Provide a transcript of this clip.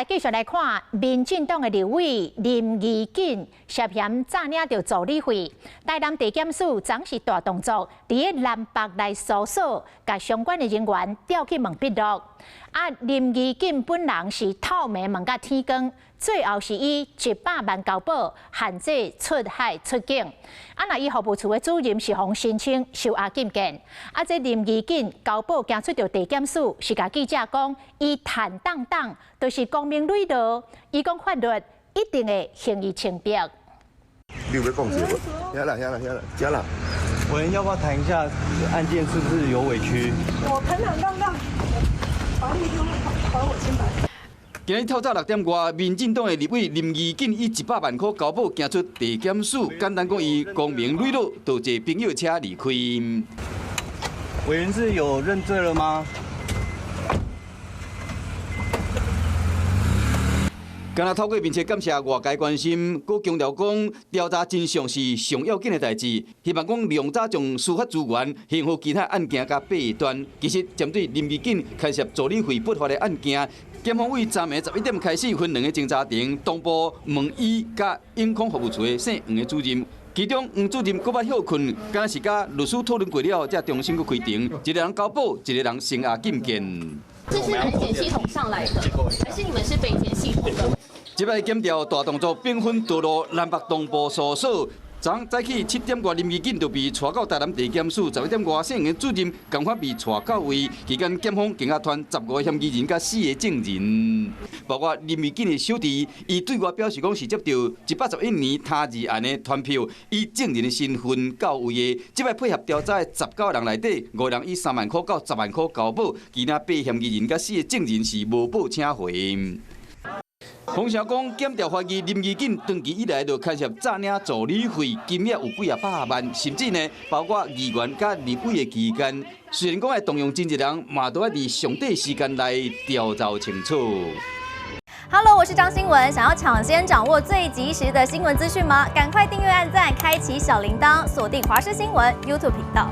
繼續來看，民進黨的立委林宜瑾涉嫌詐領著助理費，台南地檢署昨是大動作，佇咧南北來搜索，共相關的人員調去問筆錄。啊，林宜瑾本人是透暝問甲天光，最後是以100萬交保，限制出海出境。啊，若伊服務處的主任是予申請收押禁見。啊，這林宜瑾交保行出著地檢署，是共記者講，伊坦蕩蕩，就是光明磊落。伊講法律一定會還伊清白。你有欲講啥無？遐啦遐啦遐啦，遮啦。委員要不要談一下案件是不是有委屈？我坦坦蕩蕩，法律就會還我清白。今日透早6點外，民進黨的立委林宜瑾以100萬箍交保行出地檢署，簡單講，伊光明磊落，就坐朋友車離開。委員是有認罪了嗎？敢若透過面冊感謝外界關心，閣強調講調查真相是上要緊的代誌，希望講量早將司法資源還予其他案件佮弊端。其實針對林宜瑾牽涉助理費不法的案件，檢方對昨暝11點開始分兩个偵查庭同步問伊佮永康服務處的姓黃的主任，其中黃主任閣捌歇睏，敢若是佮律師討論過了，才重新閣開庭，一個人交保，一個人聲押禁見。這是南檢系統上來的，還是你們是北檢系統的？這擺檢調大動作，兵分多路，南北同步搜索。昨早起7點外，林宜瑾就被帶到台南地檢署；11點外，姓黃主任仝款被帶到位。期間，檢方共傳15個嫌疑人佮四个證人，包括林宜瑾的小弟，伊對外表示講是接著111年他二案的傳票，以證人的身份到位的。這擺配合調查的19人內底，五人以3萬箍到10萬箍交保，其他八嫌疑人佮四個證人是無報請回。風聲講，檢調懷疑林宜瑾長期以來就牽涉詐領助理費，金額有幾仔百萬，甚至呢，包括議員佮立委的期間，雖然講愛動用真濟人，嘛都愛佇上短時間內調查清楚。 Hello，我是張新聞，想要搶先掌握最及時的新聞資訊嗎？趕快訂閱、按讚、開啟小鈴鐺，鎖定華視新聞 YouTube 頻道。